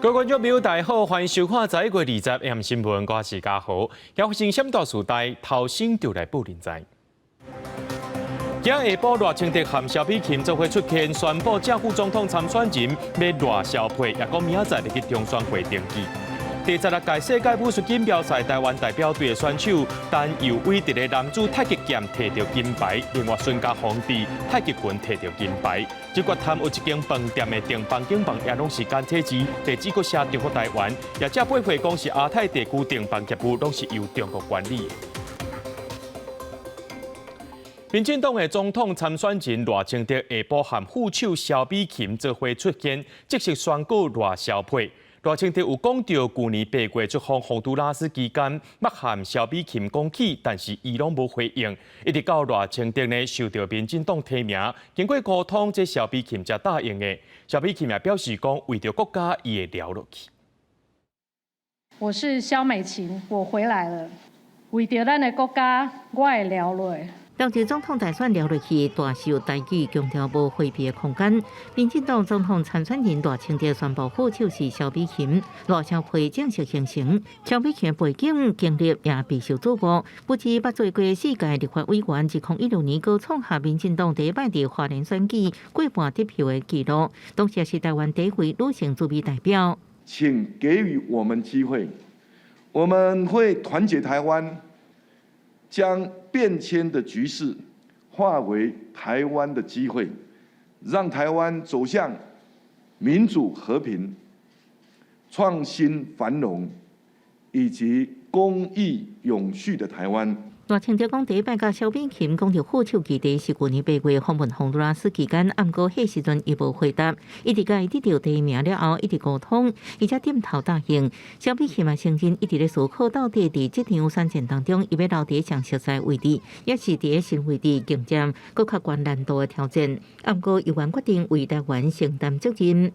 各位觀眾朋友，大家好，歡迎收看11月20 AM 新聞，我是嘉豪。發生啥大事代，頭先就來報您知。今下晡賴清德和蕭美琴做伙出現，宣布正副總統參選人欲賴蕭配，也講明仔載欲去中選會登記。第16屆世界武術錦標賽台灣代表隊的選手陳佑偉佇咧男子太極劍提著金牌，另外孫家宏佇太極拳提著金牌。這決探有一間飯店的訂房間房也攏是簡體字，地址閣寫中國台灣，業者背回講是亞太地區訂房業務攏是由中國管理的。民進黨的總統參選人賴清德下晡和副手蕭美琴做伙出現，正式宣告賴蕭配。賴清德有講著，舊年8月出訪洪都拉斯期間，捌和蕭美琴講起，但是伊攏無回應。一直到賴清德呢受著民進黨提名，經過溝通，這蕭美琴才答應的。蕭美琴也表示講，為著國家，伊會留落去。我是蕭美琴，我回來了。為著咱的國家，我會留落。當時總統大選留落去，大受台語強調無迴避的空間。民進黨總統參選人賴清德宣布副手是蕭美琴，賴蕭配正式形成。蕭美琴背景經歷也備受矚目，不只捌做過四屆立法委員，2016年閣創下民進黨第一擺佇花蓮選舉過半得票的紀錄，同時也是台灣第一位女性主委代表。請給予我們機會，我們會團結台灣，將變遷的局勢化為台灣的機會，讓台灣走向民主和平、創新繁榮以及公益永續的台灣。賴清德講，第一擺佮蕭美琴講著副手議題是舊年8月訪問洪都拉斯期間，毋過彼時陣伊無回答，一直佮伊得著提名了後，一直溝通，伊才點頭答應。蕭美琴嘛承認，一直咧思考到底佇這場選戰當中，伊欲留佇上熟悉位置，抑是佇新位置迎戰閣較懸難度的挑戰。毋過，猶原決定為台灣承擔責任。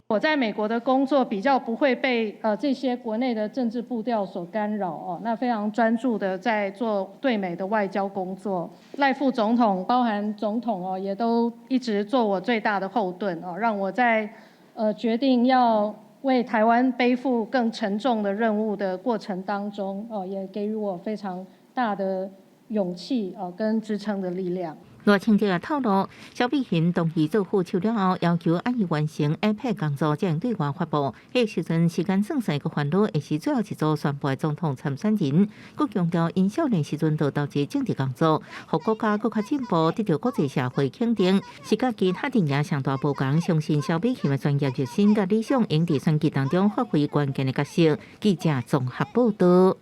我在美國的工作比較不會被這些國內的政治步調所干擾哦，那非常專注的在做對美的外交工作。賴副總統，包含總統哦，也都一直做我最大的後盾哦，讓我在決定要為台灣背負更沉重的任務的過程當中哦，也給予我非常大的勇氣哦跟支撐的力量。賴清德也透露，蕭美琴同意做副手了後，要求愛伊完成 APEC 工作，才會對外發布。彼時陣時間算算閣煩惱，會是最後一組宣布的總統參選人。閣強調，𪜶少年時陣就投入政治工作，予國家閣較進步，得著國際社會肯定，是佮其他陣營上大無仝。相信蕭美琴的專業熱心佮理想，會佇選舉當中發揮關鍵的角色。記者綜合報道。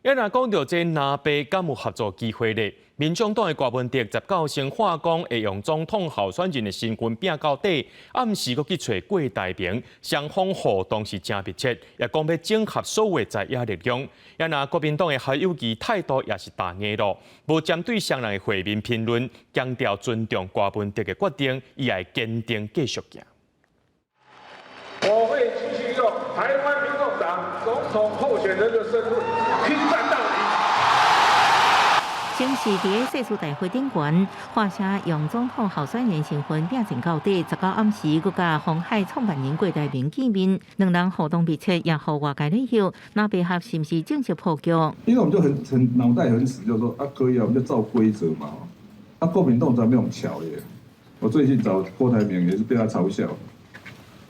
一若講著這藍白敢有合作機會咧？民眾黨的柯文哲19先話講會用總統候選人的身份拼到底，暗時閣去揣郭台銘，雙方互動是誠密切，也講欲整合所有在野力量。也若國民黨的侯友宜態度也是彈硬囉，無針對雙人的會面評論，強調尊重柯文哲的決定，伊會堅定繼續行。我會繼續用台灣民眾黨總統候選人的身份拼戰到底。先是佇世事大會頂懸，華社用總統候選人身份拼戰到底。19暗時，閣佮鴻海創辦人郭台銘見面，兩人互動密切，也予外界咧想，藍白合是毋是正式破局？因為我們就很腦袋很死，就說啊可以啊，我們就照規則嘛。啊，國民黨在那種巧耶。我最近找郭台銘也是被他嘲笑。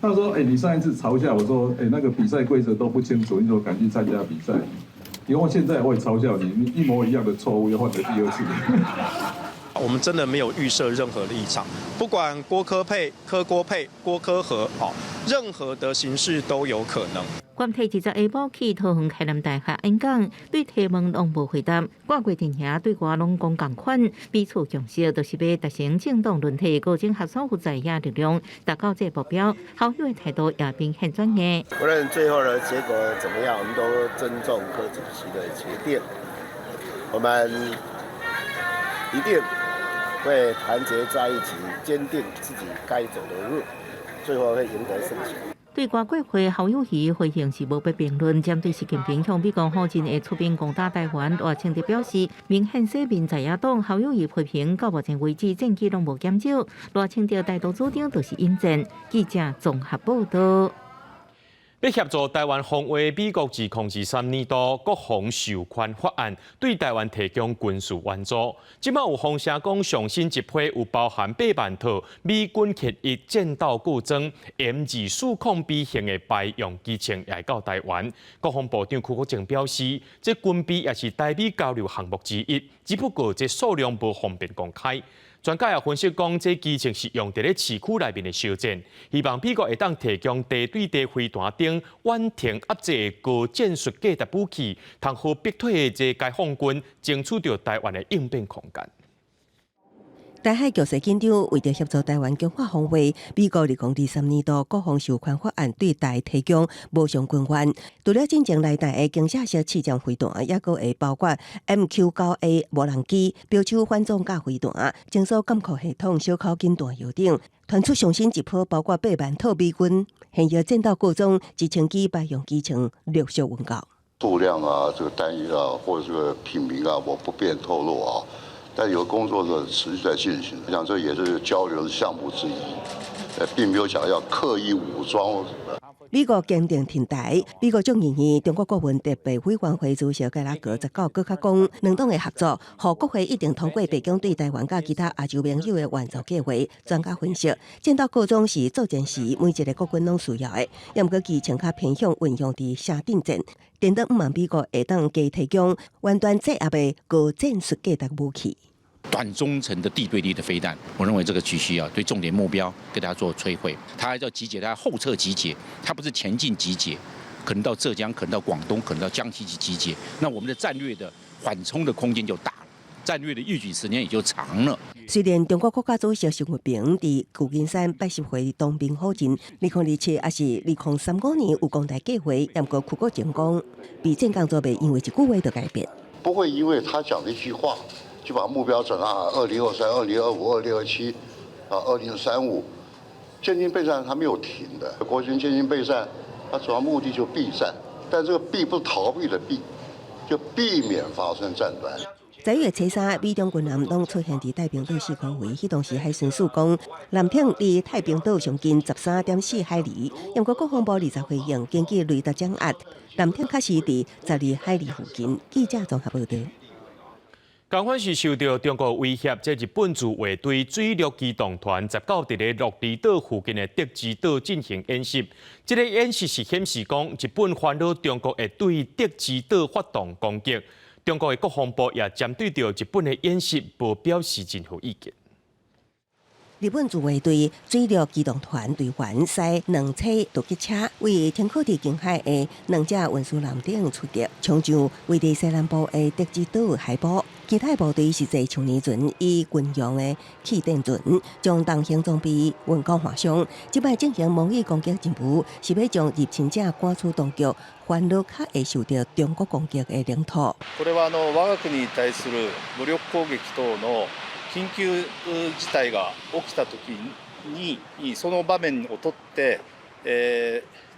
他說：欸，你上一次嘲笑我說，欸，那個比賽規則都不清楚，你怎麼敢去參加比賽？因為現在我也嘲笑你，你一模一樣的錯誤又犯了第二次。我們真的沒有預設任何立場，不管郭柯配、柯郭配、郭柯合，任何的形式都有可能。關提20下晡去桃園開南大學演講，對提問攏無回答。各個陣營對外攏講仝款，彼此共識就是欲達成政黨輪替，閣整合所有在野力量，達到這個目標。侯友的態度也明顯轉硬。無論最後的結果怎麼樣，我們都尊重柯主席的決定。我們一定會團結在一起，堅定自己該走的路，最後會贏得勝選。對外國會侯友宜回應是無欲評論，針對習近平向美國喊真會出兵攻打台灣，賴清德表示明顯選民在野黨。侯友宜批評到目前為止戰機攏無減少，賴清德台獨主張就是引戰。記者綜合報道。欲協助台灣防衛美國自2023年度國防授權法案，對台灣提供軍事援助。這擺有風聲講，上新一批有包含8萬套美軍現役戰鬥軍裝 M240B 型的排用機槍來到台灣。國防部長邱國正表示，這軍備也是台美交流項目之一，只不過這數量無方便公開。專家也分析講，這機槍是用佇咧市區內面的小戰，希望美國會當提供地對地飛彈等遠程壓制高戰術價值武器，通好逼退這解放軍爭取著台灣的應變空間。台海局勢緊張，為著協助台灣強化防衛，美國2023年度國防授權法案對台提供無償軍援。除了進前來台的傾斜式刺針飛彈，抑閣會包括 MQ-9A 無人機、標槍反裝甲飛彈、偵搜監控系統、小口徑彈藥等，傳出上新一波，包括8萬套美軍現役戰鬥軍裝直升機排用機槍陸續運到。數量啊，這個單一啊，或者這個品名啊，我不便透露啊。但有工作是持續在進行，我想這也是交流的項目之一，並沒有講要刻意武裝。美國堅定挺台，美國眾議院中國顧問特別委員會主席蓋拉格19閣較講，兩黨的合作，予國會一定通過白宮對台灣佮其他亞洲盟友的援助計劃。專家分析，戰鬥軍裝是作戰時每一個國軍攏需要的，毋過機槍較偏向運用佇城鎮戰。顛倒向望美國會當加提供遠端制壓的高戰術價值武器。短中程的地對地的飛彈，我認為這個必須要對重點目標給它做摧毀。它還要集結，它後撤集結，它不是前進集結，可能到浙江，可能到廣東，可能到江西去集結。那我們的戰略的緩衝的空間就大了，戰略的預警時間也就長了。雖然中國國家主席習近平佇舊金山拜習會當兵好陣，2027抑是2035年有攻台計劃，毋過邱國正講，備戰工作袂因為一句話就改變。不會因為他講的一句話，就把目標轉到2023、2025、2027、啊2035，建軍備戰它沒有停的。國軍建軍備戰，它主要目的就避戰，但這個避不是逃避的避，就避免發生戰端。11月初3，美中軍艦攏出現佇太平島四圈圍，彼當時海巡署講，艦艇離太平島上近13.4海里。毋過國防部20回應，根據雷達掌握，艦艇確實佇12海里附近。記者綜合報導。仝款是受著中國威脅，這日本自衛隊水陸機動團19佇咧鹿兒島附近的德之島進行演習。這个演習是顯示講，日本煩惱中國會對德之島發動攻擊。中國的國防部也針對著日本的演習，無表示任何意見。日本自衛隊水陸機動團隊員駛兩車突擊車，為停靠佇近海的兩隻運輸艦頂出擊，衝上位佇西南部的德之島海埔。其他部隊是坐長年船，以軍用的氣墊船，將重型裝備運到岸上。這擺進行模擬攻擊任務，是欲將入侵者趕出當局，煩惱較會受著中國攻擊的領土。これは我が國に対する武力攻撃等の緊急事態が起きたときに、その場面をとって、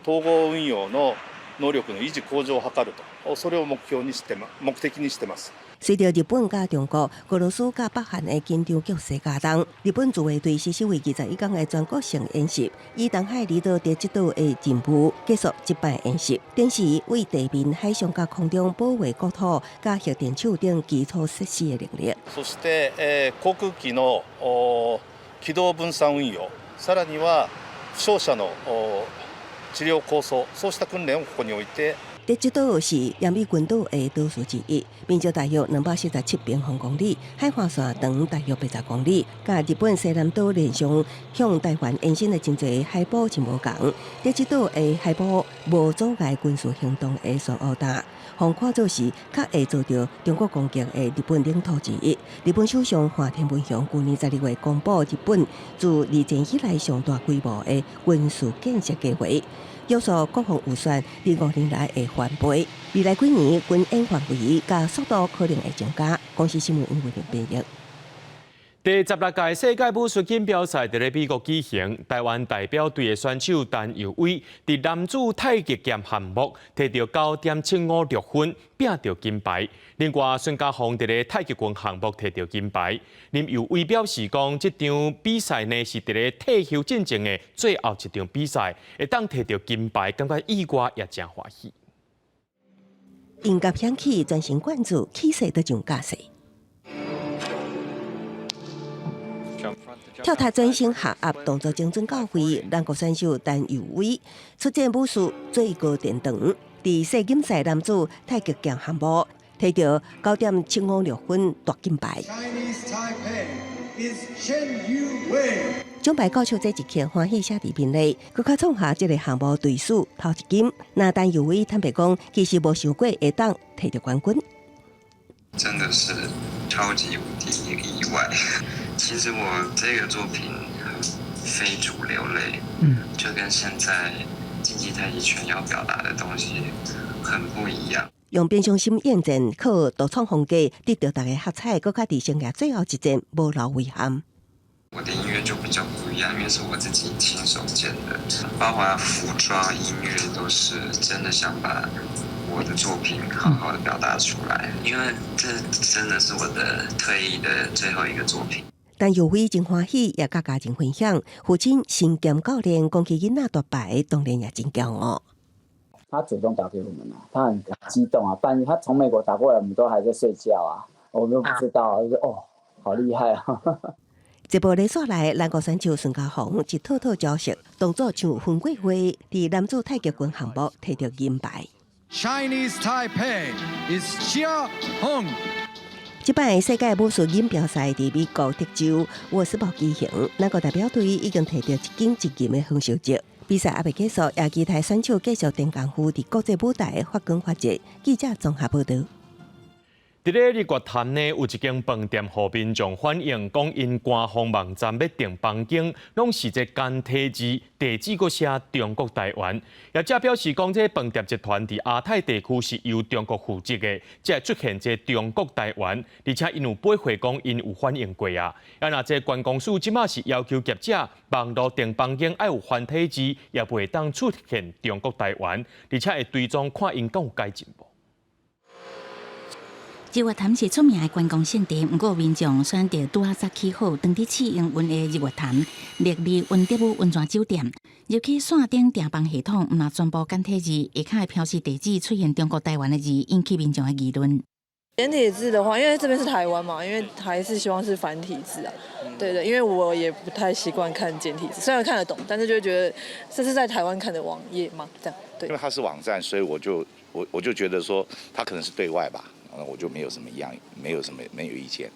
統合運用の能力の維持向上を図ると、それを目標にして目的にしてます。隨著日本佮中國、俄羅斯佮北韓的緊張局勢加重，日本自衛隊實施為期21天的全國性演習，以東海離島德之島的任務結束這擺演習。展示對地面、海上佮空中保衛國土、佮核電廠等基礎設施的能力。そして、航空機の機動分散運用、さらには負傷者の治療後送、そうした訓練をここにおいて。德之島是奄美群島的島嶼之一，面積大約247平方公里，海岸線長大約80公里，佮日本西南島連上向台灣延伸的真濟海埔真無仝。德之島的海埔無阻礙軍事行動的旋烏彈，予看做是較會遭著中國攻擊的日本領土之一。日本首相岸田文雄舊年12月公布日本自二戰以來上大規模的軍事建設計劃。約束國防預算佇5年內會翻倍，未來幾年軍演範圍佮速度可能會增加。公視新聞黃慧玲編譯。第16屆世界武術錦標賽佇咧美國舉行，台灣代表隊的選手陳佑威佇男子太極劍項目提著9.756分，拼著金牌。另外，孫家宏佇咧太極拳項目提著金牌。林佑威表示講，這場比賽呢是佇咧退休進前的最後一場比賽，會當提著金牌，感覺意外也誠歡喜。音樂響起，全神貫注，氣勢都上架勢。跳台轉身下壓動作精準到位，韓國選手陳佑威出戰武術最高殿堂，佇世錦賽男子太極劍項目提著9.756分奪金牌。獎牌到手這一刻，歡喜寫佇面內，閣較創下這个項目隊史頭一金。那陳佑威坦白講，其實無想過會當提著冠軍。真的是超級無敵意外。其實我這個作品很非主流類，就跟現在競技太極拳要表達的東西很不一樣。用平常心應戰，靠獨創風格得到大家喝彩，閣較佇生涯最後一戰無留遺憾。我的音樂就比較不一樣，因為是我自己親手建的，包括服裝、音樂都是真的想把我的作品好好的表達出來，因為這真的是我的退役的最後一個作品。陳佑威真歡喜，也佮家人分享。父親身兼教練，講起囡仔奪牌，當然也真驕傲。他主動打給我們啊，他很激動啊，半夜他從美國打過來，我們都還在睡覺啊，我們都不知道，就說哦，好厲害啊！這部連續來，韓國選手孫家宏一套套招式，動作像粉桂花，佇男子太極拳項目提著銀牌。 Chinese Taipei is Chia Hong。這擺世界武術錦標賽佇美國德州沃斯堡舉行，咱國代表隊已經提著一金一銀的好成績。比賽猶未結束，也期待選手繼續練功夫，佇國際舞台發光發熱。記者綜合報導。佇咧日月潭呢，有一間飯店，予民眾反映，講𪜶官方網站欲訂房間，攏是這簡體字，地址閣寫中國台灣。業者表示講，這飯店集團佇亞太地區是由中國負責的，才會出現這中國台灣，而且𪜶有回覆講，𪜶有反映過啊。啊，若這觀光署這馬是要求業者網路訂房間愛有繁體字，也袂當出現中國台灣，而且會追蹤看𪜶敢有改進無。日月潭是出名的觀光勝地，毋過民眾選擇拄仔早起好，當佇試營運的日月潭麗美溫德姆溫泉酒店，入去線頂訂房系統，毋但全部簡體字，下跤的標示地址出現中國台灣的字，引起民眾的議論。簡體字的話，因為這邊是台灣嘛，因為還是希望是繁體字啊。對對，因為我也不太習慣看簡體字，雖然看得懂，但是就會覺得這是在台灣看的網頁嘛，這樣。對。因為它是網站，所以我就覺得說，它可能是對外吧。那我就沒有什麼樣，沒有什麼沒有意見。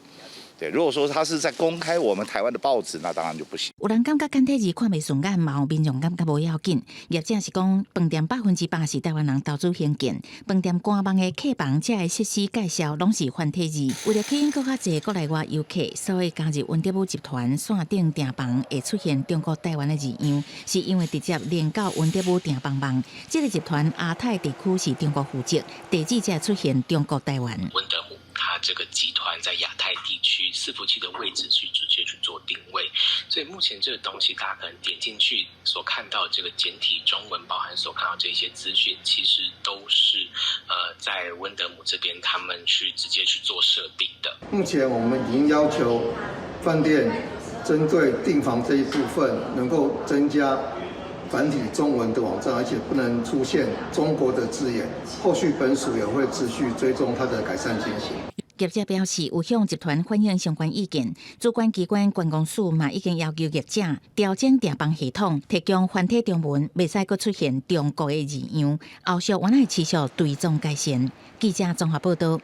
對，如果說他是在公開我們台灣的報紙，那當然就不行。有人感覺簡體字看袂順眼，嘛有民眾感覺無要緊。業者是講，飯店100%是台灣人投資興建，飯店官網的客房這个設施介紹攏是繁體字。為了吸引閣較濟國內外遊客，所以加入溫德姆集團線頂訂房會出現中國台灣的字樣，是因為直接連到溫德姆訂房網。這个集團亞太地區是中國負責，地址才出現中國台灣。溫德姆。它這個集團在亞太地區伺服器的位置去直接去做定位，所以目前這個東西大家可能點進去所看到這個簡體中文，包含所看到這些資訊，其實都是在溫德姆這邊他們去直接去做設定的。目前我們已經要求飯店針對訂房這一部分能夠增加繁體中文的網站，而且不能出現中國的字眼。後續本署也會持續追蹤它的改善情形。業者表示，有向集團反映相關意見，主管機關觀光署嘛已經要求業者調整訂房系統，提供繁體中文，袂使閣出現中國的字樣。後續還會持續追蹤改善。記者綜合報導。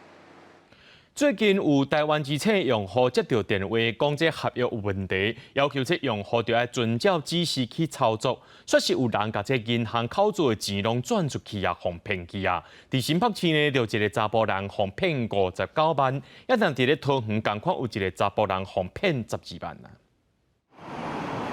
最近有台灣之星用戶接著電話，講這合約有問題，要求這用戶著愛遵照指示去操作。煞是有人共這銀行口座的錢攏轉出去啊，予騙去啊。佇新北市呢，就一个查埔人予騙59萬，抑但佇咧桃園仝款有一个查埔人予騙12萬啊。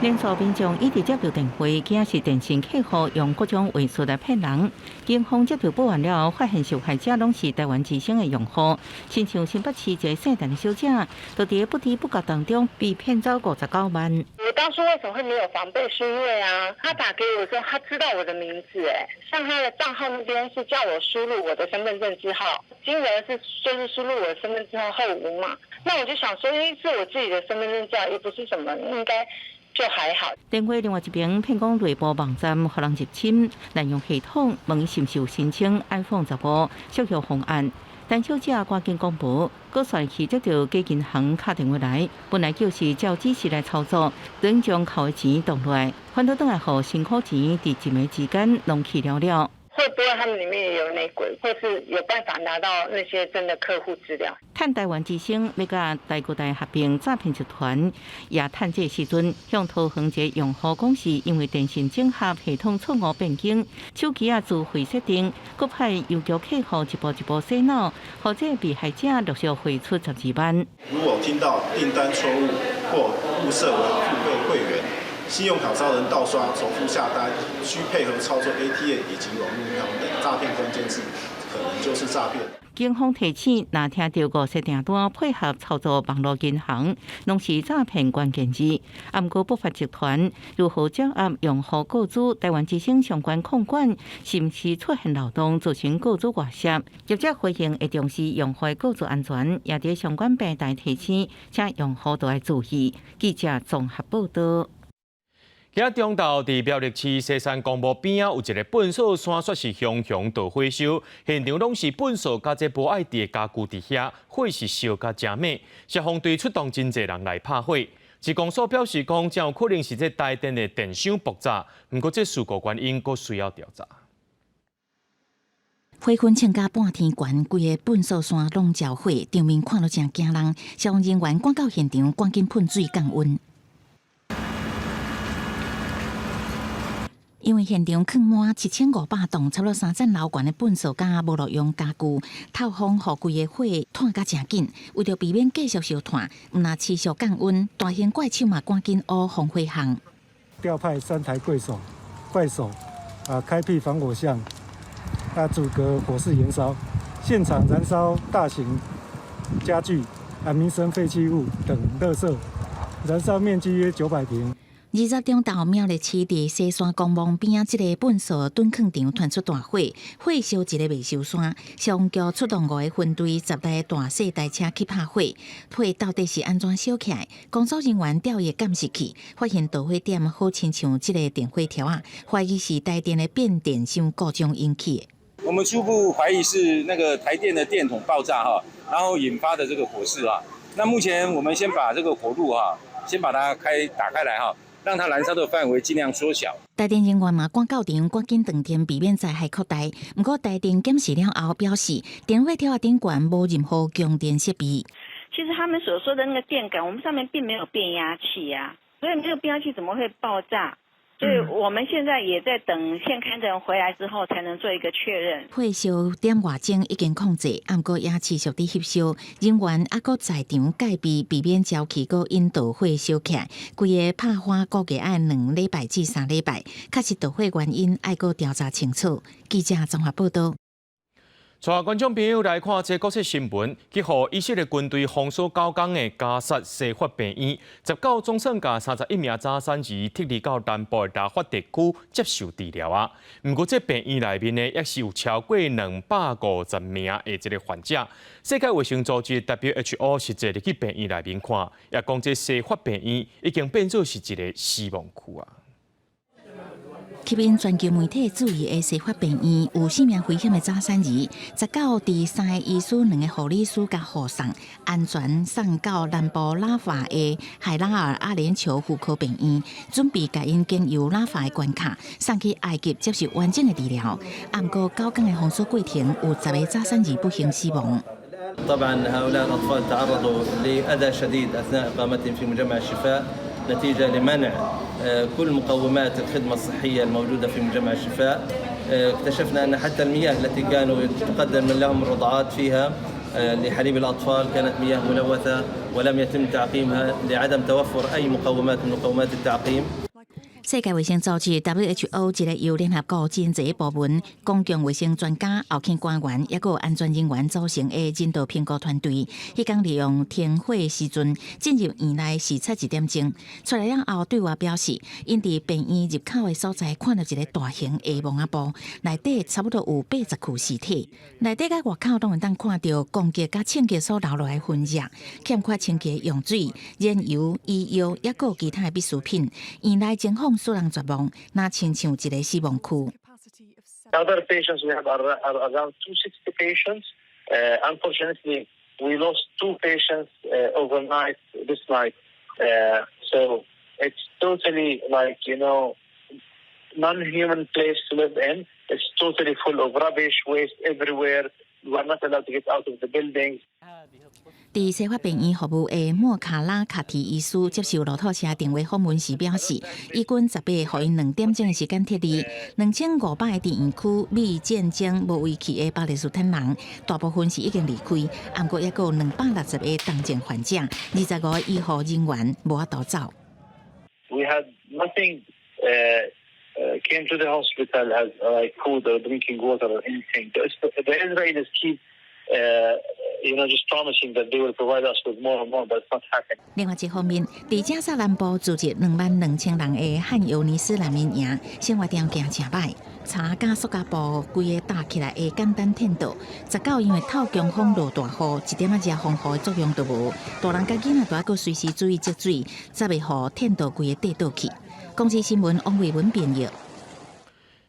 連續民眾一直接到電話，驚是電信客戶用各種話術來騙人。警方接到報案了後，發現受害者攏是台灣之星的用戶，親像新北市一个姓陳的小姐，就佇不知不覺當中被騙走59萬。我當初為什麼會沒有防備？是因為啊，他打給我的時候，他知道我的名字，哎，像他的賬號那邊是叫我輸入我的身份證字號，金額是就是輸入我的身份證號後五碼，那我就想說，因為是我自己的身份證字號，又不是什麼，應該就還好。電話另外一邊騙講內部網站予人入侵，濫用系統，問伊是毋是有申請 iPhone 15促銷方案。陳小姐趕緊講無，閣煞去接著假銀行敲電話來，本來就是照指示來操作，等將扣的錢動落來，反倒轉來予辛苦錢佇一暝之間攏去了了。會不會他們裡面也有內鬼，或是有辦法拿到那些真的客戶資料？趁台灣之星欲佮大哥大合併詐騙集團，也趁這個時陣向桃園一個用戶講是因為電信整合系統錯誤變更，手機仔資費設定，閣派郵局客戶一步一步洗腦，予這個被害者陸續匯出12萬。如果聽到訂單錯誤或誤設為付費會員，信用卡遭人盜刷、重複下單、需配合操作 ATM 以及網路銀行等詐騙關鍵字，可能就是詐騙。警方提醒，若聽著五色訂單配合操作網路銀行，攏是詐騙關鍵字。啊，毋過不法集團如何掌握用戶個資、台灣之星相關控管，是毋是出現漏洞，造成個資外洩？業者回應會重視用戶個資安全，也佇相關平台提醒，請用戶都愛注意。記者綜合報導。今仔中晝佇苗栗市西山公墓邊仔有一个糞埽山，煞是熊熊大火燒，現場攏是糞埽佮這無愛佇的家具佇遐，火是燒甲誠猛，消防隊出動真濟人來拍火。市公所表示講，誠有可能是這台電的電箱爆炸，毋過這事故原因閣需要調查。火焚衝甲半天懸，規个糞埽山攏著火，場面看了誠驚人。消防人員趕到現場，趕緊噴水降溫。因為現場囥滿7500棟，差不多三層樓懸的糞埽佮無路用家具，透風予規个火湠甲誠緊。為著避免繼續燒湠，毋但持續降溫，大型怪手嘛趕緊挖防火巷。調派三台怪手，怪手啊，開闢防火巷，啊，阻隔火勢延燒。現場燃燒大型家具、啊民生廢棄物等垃圾，燃燒面積約900平。20中晝苗栗市佇西山公墓邊仔這個糞埽囤囥場傳出大火，火燒一个未收山，消防局出動5个分隊，10台大細台車去拍火。火到底是按怎燒起來？工作人員調閱監視器，發現導火點好親像這個電火條仔，懷疑是台電的變電箱故障引起的。我們初步懷疑是那個台電的電筒爆炸哈，然後引發的這個火勢啊。那目前我們先把這個火路哈，先把它打開來哈。讓它燃燒的範圍盡量縮小。台電人員嘛趕到場，趕緊斷電，避免災害擴大。毋過台電檢視了後表示，電火條仔頂懸無任何供電設備。其實他們所說的那個電感，我們上面並沒有變壓器啊，所以沒有變壓器怎麼會爆炸？所以我們現在也在等現勘的人回來之後，才能做一個確認。火燒點外鐘已經控制，毋過也持續佇翕燒，人員猶閣在場戒備，避免焦氣閣引導火燒起來。規個拍火估計愛2禮拜至3禮拜，確實導火原因愛閣調查清楚。記者綜合報導。帶觀眾朋友來看這國際新聞，去予以色列軍隊封鎖9工的加薩西法病院，19總算共31名早產兒撤離到南部的拉法地區接受治療啊。毋過這病院內面呢，抑是有超過250名的這个患者。世界衛生組織 WHO 實際入去病院內面看，也講這西法病院已經變做是一个死亡區啊。吸引全球媒體注意的西法病院有生命危險的早產兒，19佇三个醫師、兩个護理師共護送，安全送到南部拉法的海拉爾阿聯酋婦科病院，準備共𪜶經由拉法的關卡送去埃及接受完整的治療。毋過9工的封鎖過程，有10个早產兒不幸死亡。 طبعا هؤلاء الأطفال تعرضوا لأذى شديد أثناء إقامتهم في مجمع الشفاء نتيجة لمنع كل مقومات الخدمة الصحية الموجودة في مجمع الشفاء. اكتشفنا أن حتى المياه التي كانوا تقدم لهم الرضعات فيها لحليب الأطفال كانت مياه ملوثة ولم يتم تعقيمها لعدم توفر أي مقومات من مقومات التعقيم。世界衛生組織 WHO 一個由聯合國真濟部門、公共衛生專家、後勤官員，抑閣安全人員組成的人道評估團隊，彼工利用停火時陣進入院內視察一點鐘，出來了後對外表示，𪜶佇病院入口的所在看到一個大型的網仔布，內底差不多有80具屍體，內底佮外口攏會當看著攻擊佮銃擊所留落來的痕跡，欠缺清潔用水、燃油、醫藥，抑閣其他的必需品，院內情況使人絕望，若親像一個死亡區。 Other patients, we have around 260 patients. Unfortunately, we lost two patients overnight this night. So it's totally like non-human place to live in. It's totally full of rubbish, waste everywhere. We are not allowed to get out of the buildings. 佇西法病院服務的莫卡拉卡提醫師接受路透社電話訪問時表示，以軍十八予𪜶2點鐘的時間撤離，2500個佇院區被戰爭無遺棄的巴勒斯坦人，大部分是已經離開，毋過猶閣有260個重症患者，25個醫護人員無法度走。 We had nothing came to the hospital as like food or drinking water or anything. The Israelis keep just promising that they will provide us with more and more, but it's not happening. 另外一方面，佇加薩南部駐紮22,000人的漢尤尼斯難民營，生活條件誠歹，柴佮塑膠布規个搭起來的簡單天道，19因為透強風落大雨，一點仔熱防雨的作用都無，大人佮囡仔都愛閣隨時注意積水，才袂予天道規个硩倒去。公視新聞王慧文編譯。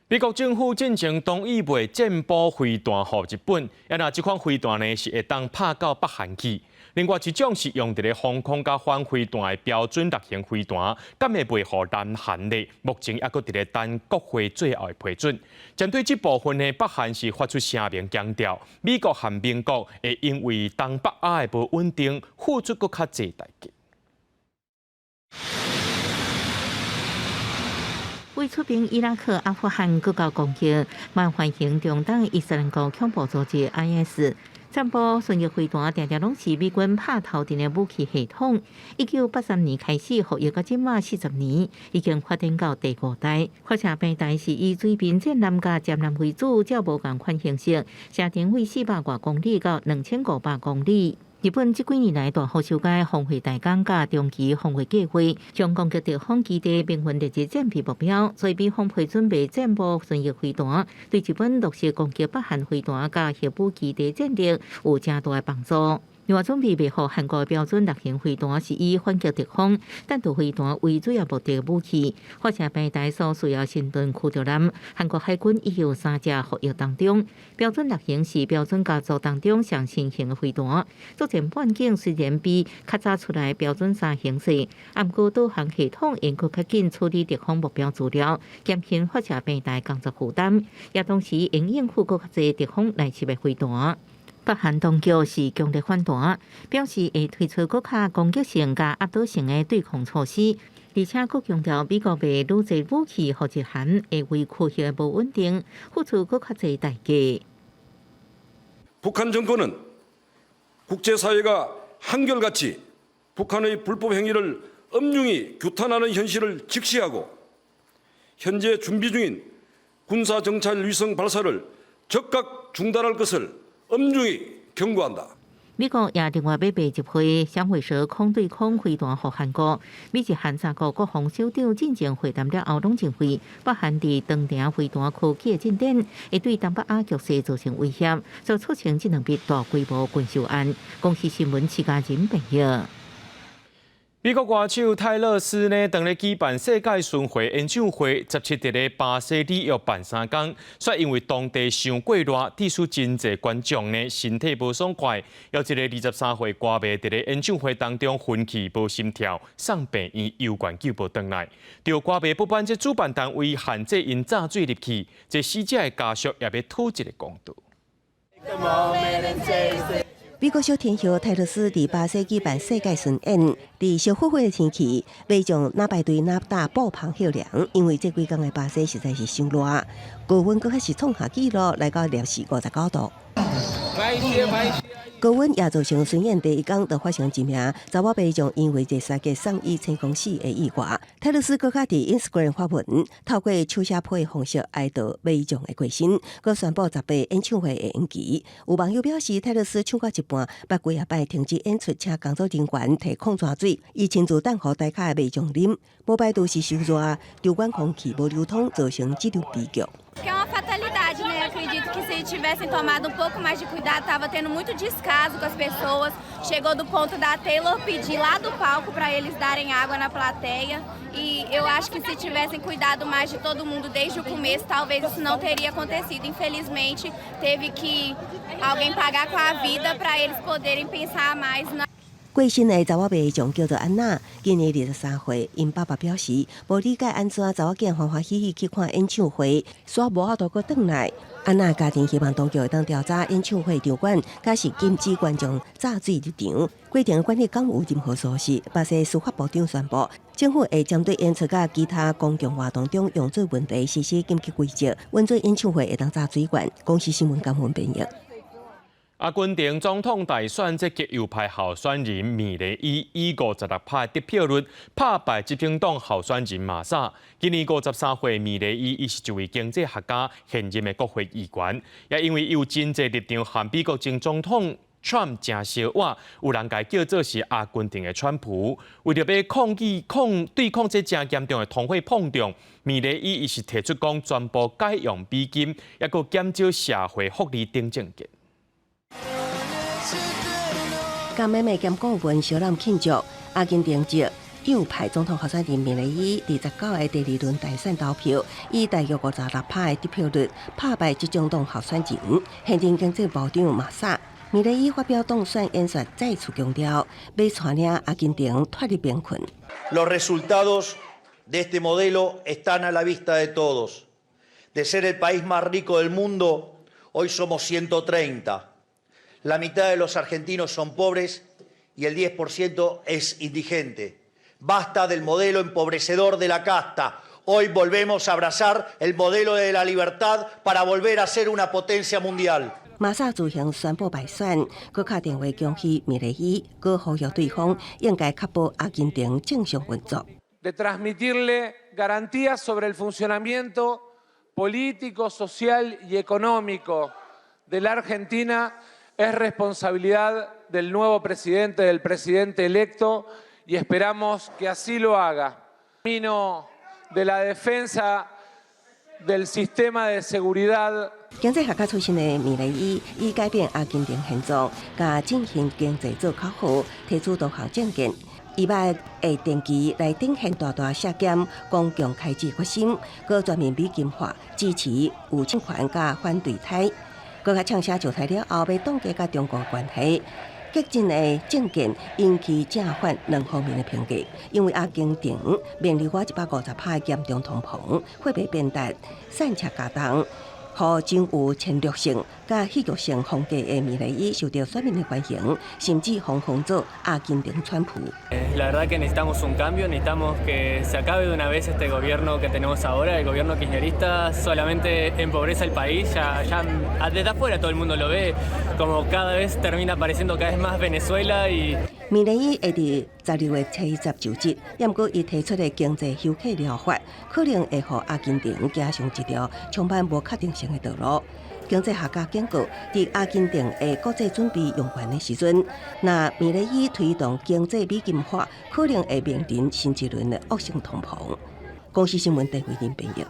美國政府進前同意賣戰斧飛彈予日本，啊若這款飛彈呢是會當拍到北韓去。另外一種是用佇咧防空佮反飛彈的標準六型飛彈，敢會賣予南韓呢？目前猶閣佇咧等國會最後的批准。針對這部分呢，北韓是發出聲明強調，美國和盟國會因為東北亞的無穩定，付出閣較濟代價。為出兵伊拉克、阿富汗閣到攻擊，蠻歡迎中東伊斯蘭國恐怖組織 IS。戰斧巡弋飛彈定定攏是美軍拍頭陣的武器系統。1983年開始服役到這馬40年，已經發展到第五代。發射平台是以水面戰艦佮潛艦為主，較無仝款形式，射程為400外公里到2500公里。日本這幾年來大幅修改防衛大綱佮長期防衛計劃，將攻擊敵方基地明文列入戰備目標，所以美方批准賣戰斧巡弋飛彈，對日本落實攻擊北韓飛彈佮核武基地戰力有誠大的幫助。另外，準備賣予韓國標準六型飛彈是以反擊敵方彈道飛彈為主要目的武器。發射平台所需要神盾驅逐艦，韓國海軍已有三隻服役當中。標準六型是標準家族當中上新型的飛彈，作戰半徑雖然比較早出來標準三型細，毋過導航系統會閣較緊處理敵方目標資料，減輕發射平台工作負擔，也同時會應付閣較濟敵方來襲的飛彈。北韓當局是強烈反彈，表示會推出閣較攻擊性佮壓倒性的對抗措施，而且閣強調美國賣愈濟武器予日韓，會為區域的無穩定付出閣較濟代價。 북한 정권은 국제사회가 한결같이 북한의 불법 행위를 엄중히 규탄하는 현실을 직시하고 현재 준비 중인 군사정찰 위성 발사를 즉각 중단할 것을 엄중히 경고한다. 美國也另外欲賣一批響尾蛇空對空飛彈予韓國。美日韓三國國防首長進前會談了後，攏認為北韓佇長程飛彈科技的進展，會對東北亞局勢造成威脅，所以促成這兩筆大規模軍售案。公視新聞徐嘉仁編譯。美國歌手泰勒斯呢，當咧舉辦世界巡迴演唱會，17佇咧巴西里約辦三工，卻因為當地傷過熱，致使真濟觀眾呢身體無爽快。有一个23歲歌迷佇咧演唱會當中昏去無心跳，送病院猶懸救無轉來。著歌迷不滿這主辦單位限制𪜶炸水入去，這死者的家屬也欲討一个公道。美國小天后泰勒斯佇巴西舉辦世界巡演，佇燒火火的天氣，民眾若排隊若搭布棚歇涼，因為這幾工的巴西實在是傷熱，高溫閣較是創下紀錄，來到攝氏59度。高溫也造成巡演第一工就發生一名查某民眾因為熱衰竭送醫成功死的意外。泰勒斯閣較佇 Instagram 發文，透過手寫批的方式哀悼民眾的過身，閣宣布十八演唱會的延期。有網友表示，泰勒斯唱到一半，捌幾仔擺停止演出，請工作人員提礦泉水，伊親自等予台跤的民眾啉。無排除是傷熱，場館空氣無流通，造成這場悲劇。 Que é uma fatalidade, né? Acredito que se tivessem tomado um pouco mais de cuidado, estava tendo muito descaso com as pessoas. Chegou do ponto da Taylor pedir lá do palco para eles darem água na plateia. E eu acho que se tivessem cuidado mais de todo mundo desde o começo, talvez isso não teria acontecido. Infelizmente, teve que alguém pagar com a vida para eles poderem pensar mais na 過身的查某民眾叫做安娜，今年23歲。𪜶爸爸表示，無理解按怎查某囝歡歡喜喜去看演唱會，煞無法度閣轉來。安娜家庭希望當局會當調查演唱會場館，抑是禁止觀眾炸水入場。過程管理敢有任何疏失？巴西司法部長宣布，政府會針對演出佮其他公共活動中用水問題實施緊急規則，允准演唱會會當炸水管。公視新聞江文編譯。阿根廷總統大選，這極右派候選人米雷伊以56%得票率拍敗執政黨候選人馬薩。今年53歲，米雷伊伊是一位經濟學家，現任的國會議員，也因為有真濟立場和美國前總統川普誠相倚，有人共伊叫做是阿根廷的川普。為著欲抗議抗對抗這誠嚴重的通貨膨脹，米雷伊伊是提出講全部改用美金，抑閣減少社會福利等政見。佮妹妹兼顧問小林慶祝，阿根廷籍右派總統候選人米雷伊29的第二輪大選投票，以大約56%的得票率拍敗執政黨候選人。現任經濟部長馬薩。米雷伊發表當選演說，再次強調欲帶領阿根廷脫離貧困。 Los resultados de este modelo están a la vista de todos. De ser el país más rico del mundo, hoy somos 130. La mitad de los argentinos son pobres y el 10% es indigente. Basta del modelo empobrecedor de la casta. Hoy volvemos a abrazar el modelo de la libertad para volver a ser una potencia mundial. 馬薩自行宣布敗選，閣敲電話恭喜米雷伊，閣呼籲對方應該確保阿根廷正常運作。 De transmitirle garantías sobre el funcionamiento político, social y económico de la Argentina es responsabilidad del nuevo presidente, del presidente electo, y esperamos que así lo haga. Camino de la defensa del sistema de seguridad. 經濟學家出身的米雷伊，以改變阿根廷現狀，佮振興經濟做口號，提出多項政見。伊捌會定期來展現大大削減公共開支決心，閣全面美金化，支持有政權佮反對台。閣較嗆聲上台了後，欲凍結佮中國關係。激進的政見引起正反兩方面的評價，因為阿根廷面臨過150%的嚴重通膨，貨幣變值，散赤加重，予真有侵略性佮戲劇性風格的米雷伊受到選民的歡迎，甚至封號做阿根廷川普。 La verdad que necesitamos un cambio, necesitamos que se acabe de una vez este gobierno que tenemos ahora, el gobierno kirchnerista solamente empobrece al país, ya, ya desde afuera todo el mundo lo ve, como cada vez termina pareciendo cada vez más Venezuela y 米雷伊會佇12月70就職，毋過伊提出的經濟休克療法，可能會予阿根廷行上一條充滿無確定性的道路。經濟學家警告，佇阿根廷的國債準備用完的時陣，若米雷伊推動經濟美金化，可能會面臨新一輪的惡性通膨。公視新聞鄧慧玲編譯。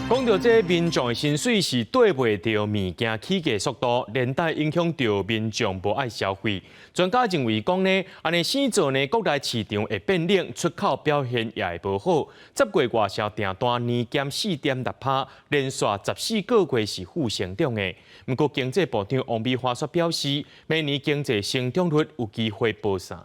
講到這民眾的薪水是綴袂著物件起價速度，連帶影響著民眾無愛消費。專家認為講呢，按呢生做呢，國內市場會變冷，出口表現也會無好。10月外銷訂單年減4.6%，連續14個月是負成長的。毋過經濟部長王美花卻表示，明年經濟成長率有機會保三。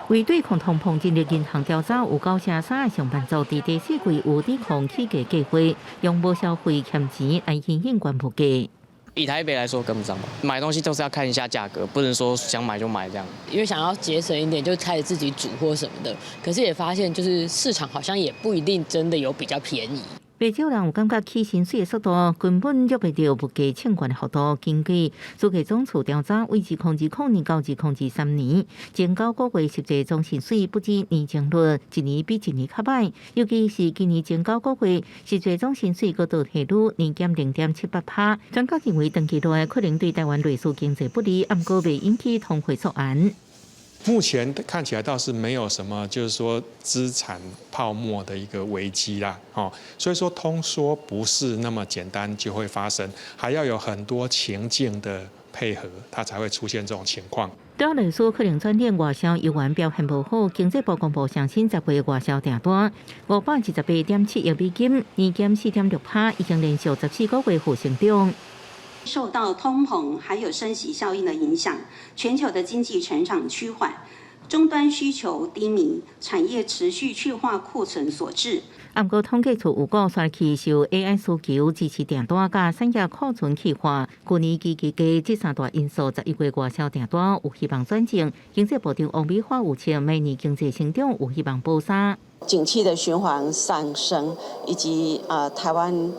為對抗通膨，人力銀行調查有9成3的上班族佇第四季有抵抗起價計劃，用無消費儉錢來因應懸物價。以台北來說跟不上吧，買東西都是要看一下價格，不能說想買就買這樣。因為想要節省一點，就開始自己煮或什麼的，可是也發現就是市場好像也不一定真的有比較便宜。袂少人有感覺起薪水的速度根本約袂著物價衝懸的幅度。根據主計總處調查，維持2020年到2023年，前9個月實際總薪水不止年增率一年比一年較䆀，尤其是今年前9個月實際總薪水閣倒退率年減0.78%。專家認為，長期落來可能對台灣內需經濟不利，毋過袂引起通貨溯源。目前看起來倒是沒有什麼，就是說資產泡沫的一個危機啦，哦，所以說通縮不是那麼簡單就會發生，還要有很多情境的配合，它才會出現這種情況。對內需可能轉冷，外銷猶原表現無好。經濟部公布上新10月外銷訂單528.7億美金，年減4.6%，已經連續14個月負成長。受到通膨還有升息效應的影響，全球的經濟成長趨緩，終端需求低迷，產業持續去化庫存所致。毋過統計處有講，煞去受 AI 需求支持訂單佮產業庫存去化，去年基期加這三大因素，11月外銷訂單有希望轉正。經濟部長王美花預測，明年經濟成長有希望保三。景氣的循環上升，以及台灣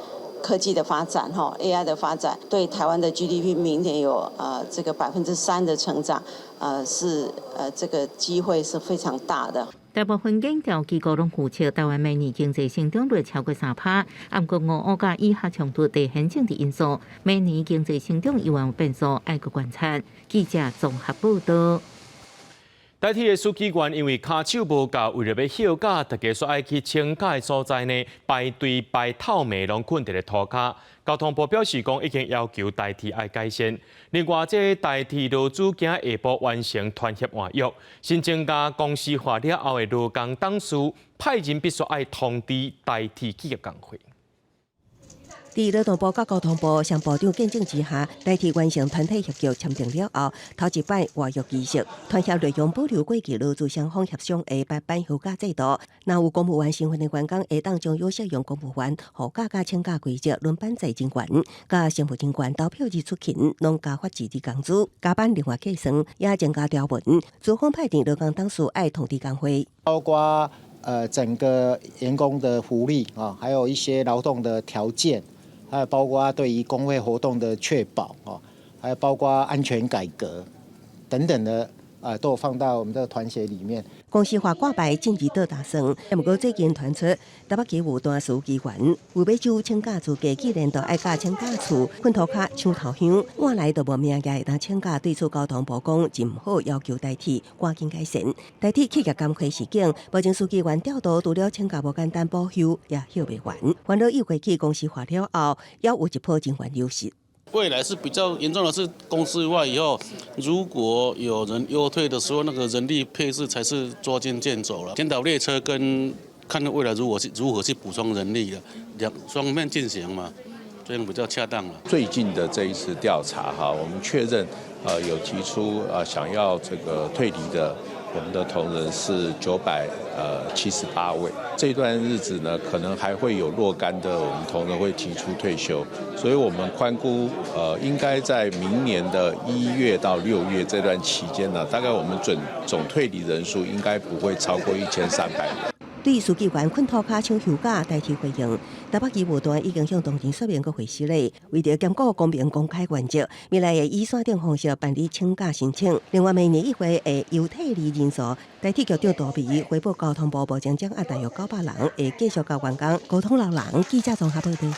科技的發展，哈 AI 的發展，對台灣的 GDP 明年有這個3%的成長，是這個機會是非常大的。大部分研究機構攏預測台灣明年經濟成長率超過3%，毋過俄烏佮以哈衝突地緣政治因素，明年經濟成長猶原有變數，愛閣觀察。記者綜合報道。台鐵的書記員因為跤手無夠，為著欲歇假，大家煞愛去請假的所在呢，排隊排透暝，攏睏佇咧塗跤。交通部表示講，已經要求台鐵愛改善。另外，這台鐵勞資今下晡完成團協換約，新增加公司化了後的勞工董事派人必須愛通知台鐵企業工會。佇勞動部佮交通部雙部長見證之下，台鐵完成團體協約簽訂了後，頭一擺換約儀式，團協內容保留過去勞資雙方協商的排班休假制度。若有公務員身份的員工，會當將有適用公務員放假佮請假規則輪班制人員，佮乘務人員投票日出勤，攏加發一日工資，加班另外計算，也增加條文。資方派定勞工董事愛通知工會，包括整個員工的福利啊，還有一些勞動的條件。還有包括對於工會活動的確保哦，還有包括安全改革等等的，都有放到我們這個團協裡面。公司化掛牌進入倒打算，毋過最近傳出台北市有單書記員為欲就請假資格，竟然都愛佮請假處睏塗跤搶頭香，換來都無名額會當請假。對此交通部講，真毋好要求台鐵趕緊改善。台鐵企業監開示警，目前書記員調度除了請假無簡單，補休也休袂完。煩惱又過去公司化了後，猶有一波人員流失。未來是比較嚴重的是公司化以後，如果有人優退的時候，那個人力配置才是捉襟見肘了。檢討列車跟看未來如何去補充人力的兩雙面進行嘛，這樣比較恰當了。最近的這一次調查哈，我們確認有提出想要這個退離的我們的同仁是978位。這段日子呢，可能還會有若干的我們同仁會提出退休，所以我們寬估，應該在明年的1月到6月這段期間呢，大概我們總退離人數應該不會超過1300人。對書記員睏塗跤搶休假代替回應，台北市務段已經向同仁說明閣回釋咧，為著兼顧公平公開原則，未來會以線頂方式辦理請假申請。另外，明年1月會優退離人數，台鐵局長杜眉回報交通部目前掌握大約900人，會繼續佮員工溝通留人。記者綜合報道。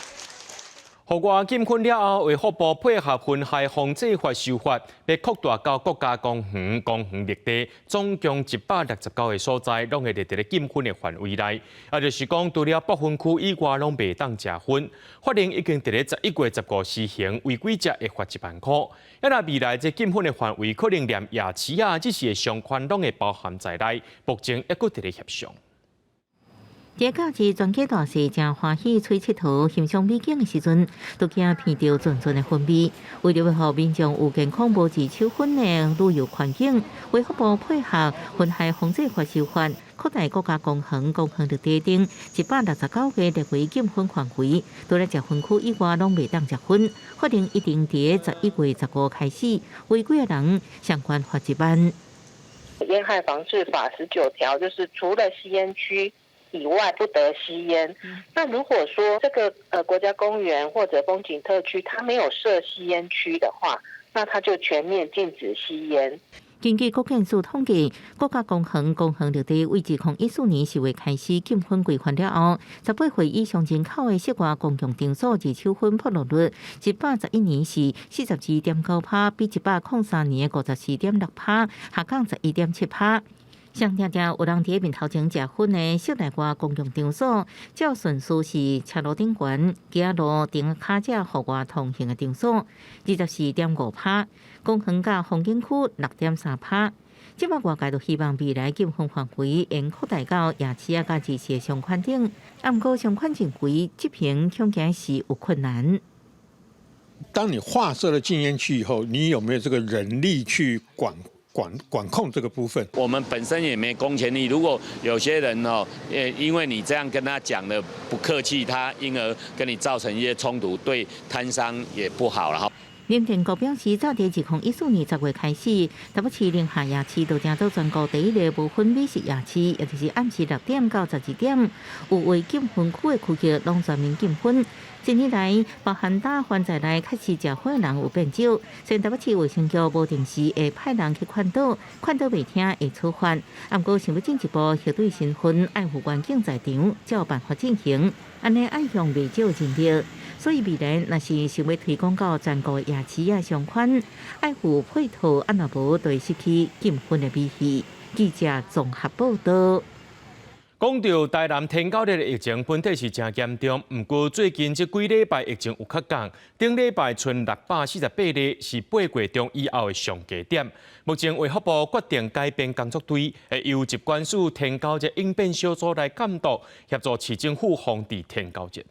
戶外禁薰了後，衛福部配合薰害防制法修法，欲擴大到國家公園、公園綠地，總共169個所在，攏會佇咧禁薰的範圍內。也就是講，除了北分區以外，攏袂當食薰。法令已經佇咧11月15施行，違規者會罰1萬塊。啊，若未來這禁薰的範圍，可能連夜市啊，這些商圈攏會包含在內。目前猶閣佇咧協商。佇假日全家大細誠歡喜出𨑨迌欣賞美景的時陣，都驚鼻著陣陣的薰味。為著欲予民眾有健康無二手薰的旅遊環境，衛福部配合薰害防制法修法，擴大國家公園、公園綠地等169個列為禁薰範圍，除了食薰區以外，攏袂當食薰。法令一定佇11月15開始，違規的人相關罰1萬。煙害防治法19條就是除了吸菸區。以外不得吸菸。那如果說這個國家公園或者風景特區，它沒有設吸菸區的話，那它就全面禁止吸菸。根據國健署統計，國家公園公園綠地為2014年10月開始禁薰規範了後，18歲以上人口的室外公共場所二手薰暴露率，111年是42.9%，比103年的54.6%下降11.7%。上定定有人佇面頭前食薰的室內外公共場所，照順序是車路頂懸、街路頂跤車戶外通行的場所，24.5%；公園佮風景區6.3%。這擺外界都希望未來禁薰範圍會擴大到夜市啊、佮夜市的商圈等，啊，毋過相關認為執行恐驚是有困難。當你劃設了禁菸區以後，你有沒有這個人力去管控這個部分？我們本身也沒公權力。如果有些人哦，因為你這樣跟他講的不客氣，他因而跟你造成一些衝突，對攤商也不好了哈。林定國表示，早佇2014年10月開始，台北市寧夏夜市就成做全國第一个無薰美食夜市，也就是暗時6點到12點，有未禁薰區的區域攏全面禁薰。近年來，包含打環在內，確實食薰的人有變少。雖然台北市衛生局無定時會派人去勸導，勸導袂聽會處罰。毋過想欲進一步核對身份，愛有員警在場，才有辦法進行。按呢愛用袂少人力，所以未來若是想欲推廣到全國夜市仔相關，愛有配套，啊若無就會失去禁薰的美意。記者綜合報道。講到台南天狗熱的疫情本體是誠嚴重，毋過最近這幾禮拜疫情有較降，頂禮拜賰648例，是8月中以後的上低點。目前衛福部決定改編工作隊，會由疾管署天狗熱應變小組來監督，協助市政府防治天狗熱。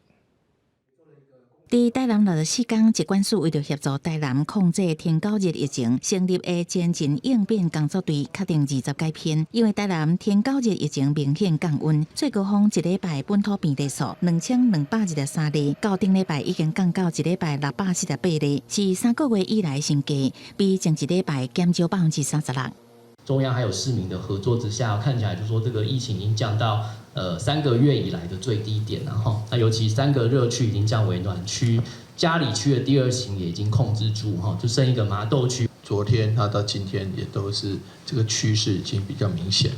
佇台南64工，疾管署為著協助台南控制天狗熱疫情，成立的前進應變工作隊，確定20改編。因為台南天狗熱疫情明顯降溫，最高峰一禮拜本土病例數2223例，到頂禮拜已經降到一禮拜648例，是3個月以來新低，比前一禮拜減少36%。中央還有市民的合作之下，看起來就說這個疫情已經降到3個月以來的最低點了哈。那尤其三個熱區已經降為暖區，佳里區的第二型也已經控制住哈，就剩一個麻豆區。昨天它到今天也都是這個趨勢已經比較明顯。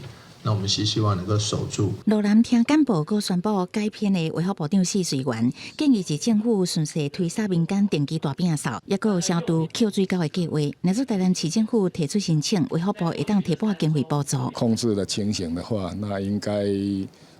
那我們是希望能夠守住。羅南聽簡報，閣宣布改編的衛福部長許瑞元建議市政府順勢推捒民間定期大摒掃，抑閣有消毒抾水溝的計劃。若是台南市政府提出申請，衛福部會當提撥經費補助。控制的情形的話，那應該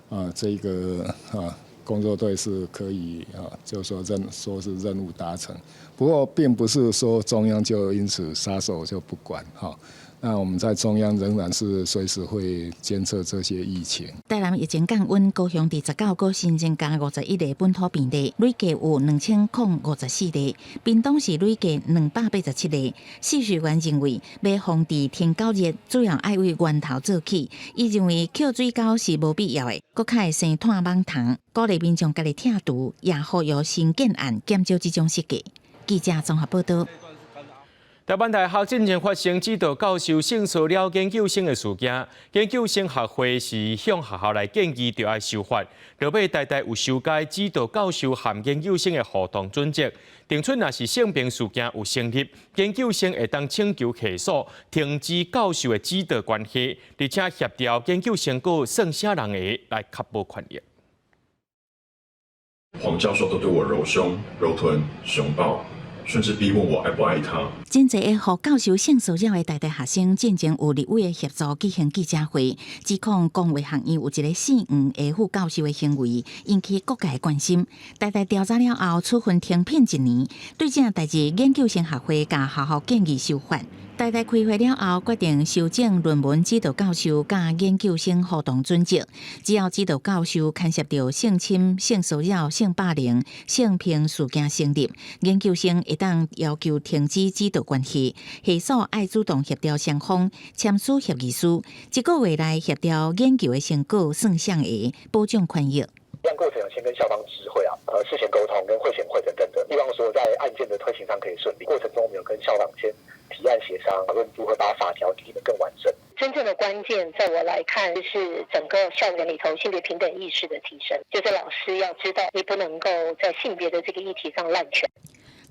啊，這個啊工作隊是可以啊，就說說是任務達成。不過並不是說中央就因此撒手就不管哈。那我們在中央仍然是隨時會監測這些疫情。台南疫情降溫，高雄佇19閣新增加51例本土病例，累計有2054例。屏東是累計287例。許瑞元認為，欲防治天狗熱，主要愛為源頭做起。伊認為抾水溝是無必要的，閣較會生湠蠓蟲，鼓勵民眾家己拆除，也呼籲新建案減少這種設計。記者綜合報道。台灣大學進前發生指導教授性騷擾研究生的事件，研究生學會是向學校來建議，著愛修法。落尾台大有修改指導教授和研究生的互動準則，定出若是性平事件有成立，研究生會當請求系所停止教授的指導關係，而且協調研究成果算啥人的來確保權益。黃教授都對我揉胸、揉臀、熊抱。甚至逼問我愛不愛他。真濟予教授性騷擾的台大學生，進前有立委的協助舉行記者會，指控公衛學院有一个姓黃的副教授的行為，引起各界關心。台大調查了後，處分停聘一年。對這代誌，研究生學會共學校建議修法。台大開會了後，決定修正論文指導教授佮研究生互動準則。只要指導教授牽涉著性侵、性騷擾、性霸凌、性平事件成立，研究生會當要求停止指導關係，系所愛主動協調雙方簽署協議書，一個月內協調研究的成果算啥的，保障權益。過程是先跟校方知會啊，事前溝通跟會前會等等的，希望說在案件的推行上可以順利。過程中我們有跟校長先提案協商，討論如何把法條擬定得更完整。真正的關鍵，在我來看，是整個校園裡頭性別平等意識的提升。就是老師要知道，你不能夠在性別的這個議題上濫權。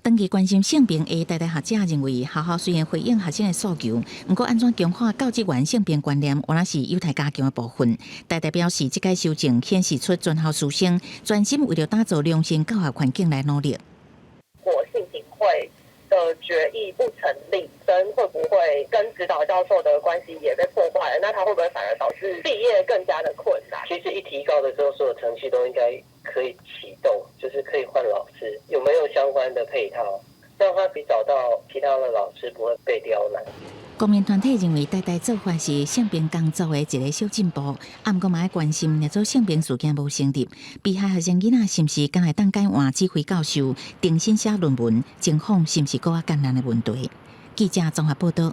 長期關心性平的台大學者認為，學校雖然回應學生的訴求，毋過按怎強化教職員性平觀念，原來是有待加強的部分。台大表示，這屆修正顯示出全校師生專心為著打造良性教學環境來努力。如果性平會的決議不成立，生會不會跟指導教授的關係也被破壞了？那他會不會反而導致畢業更加的困難？其實一提告的時候，所有程序都應該可以啟動，就是可以換老師，有沒有相關的配套，讓他可以找到其他的老師，不會被刁難。公民團體認為，台大做法是性平工作的一个小進步，啊，毋過嘛愛關心，若做性平事件無成立，被害學生囡仔是毋是敢會當改換指揮教授，重新寫論文，情況是毋是閣較艱難的問題？記者綜合報道。